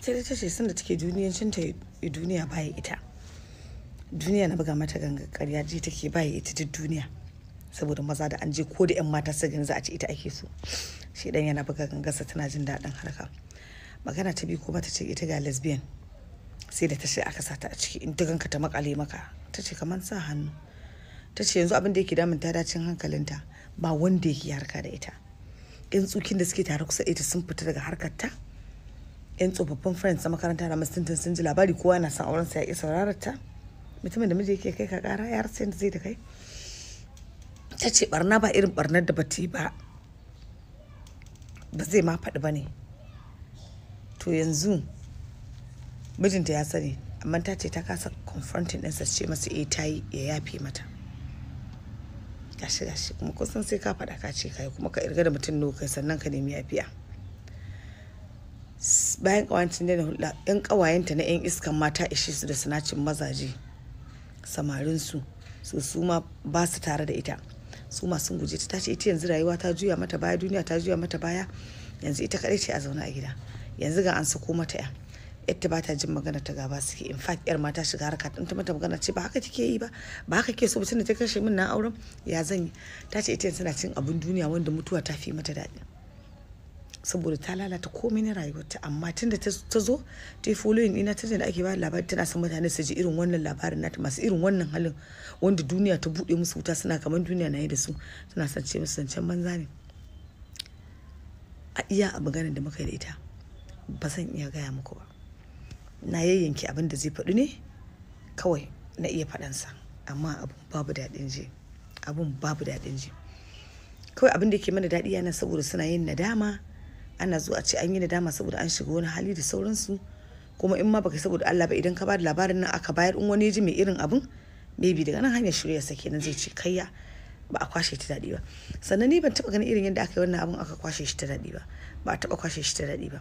Ita dai ta ce sanda take duniyancin ta duniya baya ita. Duniya na buga mata ganga ƙarya, ji take baya ita duk duniya. Saboda maza da an je ko da 'yan mata su gani za a ce ita ake so. Shi dan yana buga gangarsa tana jin daɗin harka. Magana ta biyu kuma ta ce ita ga lesbian. Sai da ta ce aka sata a ciki in ta ganka ta makale maka. Ta ce kamar sa hannu. Ta ce yanzu abin da yake damun ta dacin hankalinta ba wanda yake harka da ita. 'Yan tsukin da suke tare kusa ita sun fita daga harkar ta. 'Yan tsofaffin friends na makaranta na masuntan sun ji labari kowa yana son auren sa ya ƙi saurarar ta. Mutumin da miji yake kai ka ƙara ya rasa yadda zai da kai. Ta ce barna ba irin barnar da bata yi ba, ba zai ma faɗi ba ne. To yanzu mijinta ya sani, amma ta ce ta kasa confronting ɗinsa ce masa eh ta yi ya yafe mata. Gashi gashi kuma kusan sai ka faɗa ka ce ka yi kuma ka irga da mutum nawa kai sannan ka nemi yafiya. Bayan ƙawancin daina hulɗa, 'yan ƙawayenta na 'yan iskan mata ishe su da sinacin mazaje samarinsu, su ma ba su tare da ita. Su ma sun guje ta. Ta ce ita yanzu rayuwa ta juya mata baya, duniya ta juya mata baya, yanzu ita kaɗai ce a zaune a gida. Yanzu ga an sako mata ya. Yadda ba ta jin magana ta gaba suke. In fact yar ma ta shiga harka ta mata magana ce ba haka kike yi ba, ba haka ke so mutum da ta kashe min na auren ya zan yi. Ta ce ita yanzu tana cin abin duniya wanda mutuwa ta fi mata daɗi. Saboda ta lalata komai na rayuwarta. Amma tunda ta zo ta yi following ina ta da ake ba labari tana son mutane su ji irin wannan labarin nata masu irin wannan halin wanda duniya ta buɗe musu wuta suna kamar duniya na yi da su, tana son ce musu zancen banza ne. A iya a maganar da muka yi da ita ba zan iya gaya muku ba. Na yayyanke abin da zai faɗi ne kawai na iya faɗansa, amma abun babu daɗin ji, abun babu daɗin ji. Kawai abin da ke mana daɗi yana saboda suna yin nadama. Ana zuwa a ce an yi nadama saboda an shiga wani hali da sauransu. Kuma in ma baka saboda Allah ba, idan ka bada labarin nan aka bayar in wani ya ji mai irin abun, maybe daga nan hanyar shirya sa kenan zai ce kayya ba a kwashe ta daɗi ba. Sannan ni ban taɓa ganin irin yadda aka yi wannan abun aka kwashe shi ta daɗi ba. Ba a taɓa kwashe shi ta daɗi ba.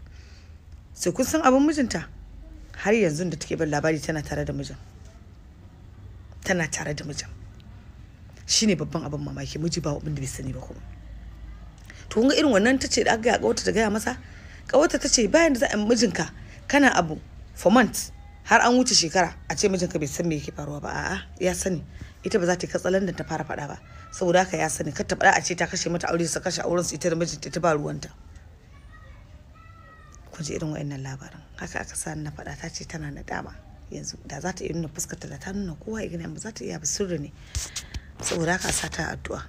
Sai kun san abin mijinta har yanzu da take ban labari tana tare da mijin. Tana tare da mijin. Shine babban abin mamaki, miji ba abin da bai sani ba kuma. To kun ga irin wannan ta ce da aka gaya ƙawarta ta gaya masa, ƙawarta ta ce bayan da za a yi mijinka kana abu for months har an wuce shekara a ce mijinka bai san me yake faruwa ba. A'a ya sani. Ita ba za ta yi katsalandan ta fara faɗa ba. Saboda haka ya sani kar ta faɗa a ce ta kashe mata aure su kashe auren su ita da mijinta ta ba ruwanta. Kun ji irin wa'annan labaran. Haka aka sa na faɗa ta ce tana nadama. Yanzu da za ta iya nuna fuskarta da ta nuna kowa ya gani amma za ta iya ba sirri ne. Saboda haka a sa ta addu'a.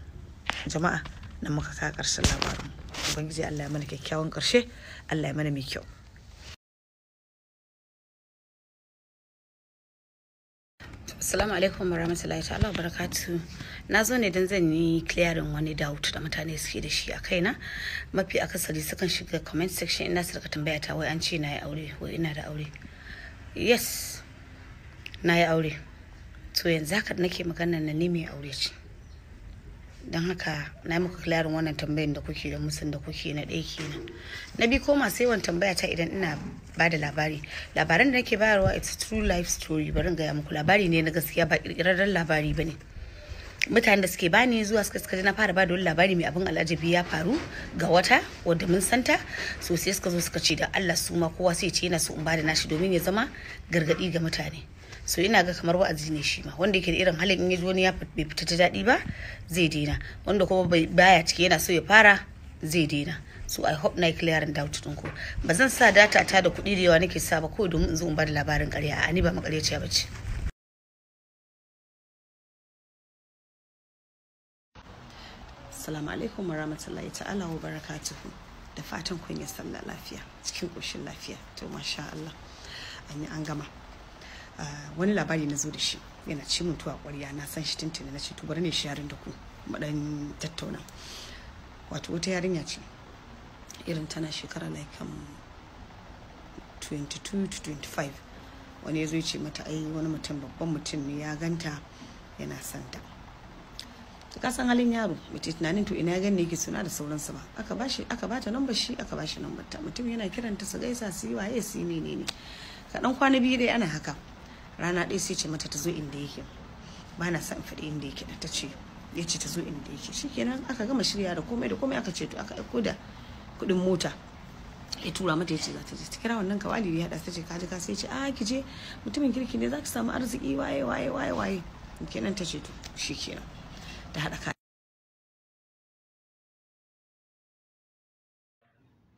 Jama'a nan muka kawo ƙarshen labarin. Ubangiji Allah ya mana kyakkyawan ƙarshe, Allah ya mana mai kyau. Assalamu alaikum warahmatullahi ta'ala wabarakatuh. Na zo ne don zan yi clearing wani doubt da mutane suke da shi a kaina. Mafi akasari sukan shiga comment section ina su rika tambaya ta wai an ce na yi aure, wai ina da aure. Yes, na yi aure. To yanzu haka da nake magana nan ni mai aure ce. Don haka na yi muku clearing wannan tambayin da kuke da musun da kuke na ɗaya kenan. Na biyu ko masu yawan tambaya ta idan ina ba da labari. Labaran da nake bayarwa it's true life story, bari in gaya muku labari ne na gaskiya ba ƙirƙirarren labari ba ne. Mutanen da suke bani zuwa suka ji na fara bada wani labari mai abin al'ajabi ya faru ga wata wadda mun santa, so sai suka zo suka ce da Allah su ma kowa sai ce yana so in bada nashi domin ya zama gargadi ga mutane. So ina ga kamar wa'azi ne shi ma wanda yake da irin halin in ya ji wani ya bai fita ta daɗi ba zai daina, wanda kuma baya ciki yana so ya fara zai daina. So I hope na yi clearing doubt ɗinku. Ba zan sa data ta da kuɗi da yawa nake sa ba kawai domin in zo in bada labarin ƙarya. A'a ni ba maƙaryaciya ba ce. Assalamu alaikum warahmatullahi ta'ala wa barakatuhu. Da fatan kun yi sallah lafiya cikin ƙoshin lafiya. To masha Allah an yi an gama. Wani labari na zo da shi yana ci mun tuwa ƙwarya, na san shi tuntuni, na ce to bari ne sharing da ku mu dan tattauna. Wato wata yarinya ce irin tana shekara like 22 to 25. Wani ya zo ya ce mata ai wani mutum babban mutum ne ya ganta yana santa. Ka san halin yaro, mace tunanin to ina ganne yake suna da sauransu ba. Aka bashi, aka bata number shi, aka bashi number ta. Mutum yana kiranta su gaisa su yi waye su yi menene. Kaɗan kwana biyu dai ana haka. Rana ɗaya sai ce mata ta zo inda yake. Ba na son in faɗi inda yake. Ta ce, ya ce ta zo inda yake. Shikenan aka gama shirya da komai da komai aka ce to aka aiko da kuɗin mota. Ya tura mata ya ce za ta je ta kira wannan kawali, ya haɗa ta ce kaji ka sai ce a ki je, mutumin kirki ne, za ki samu arziki, waye waye waye waye kenan. Ta ce to shikenan, ta haɗa ka.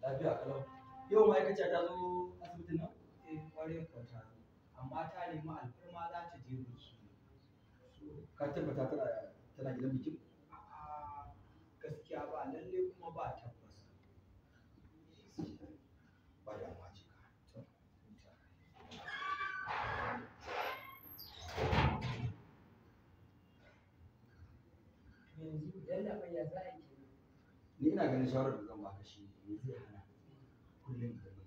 Lafiya kalau. Yau ma'aikaciya ta zo asibitin nan? Eh, kwarai kuwa ta zo, amma ta nemi alfarma za ta je biki. Ka tabbata tana gidan bikin? A'a, gaskiya ba lalle kuma ba tabbas. Ba damuwa, ce ka. To. Yanzu yalla ya za a yi kenan? Ni ina ganin shawarar da zan baka shi ne, me zai hana kullum idan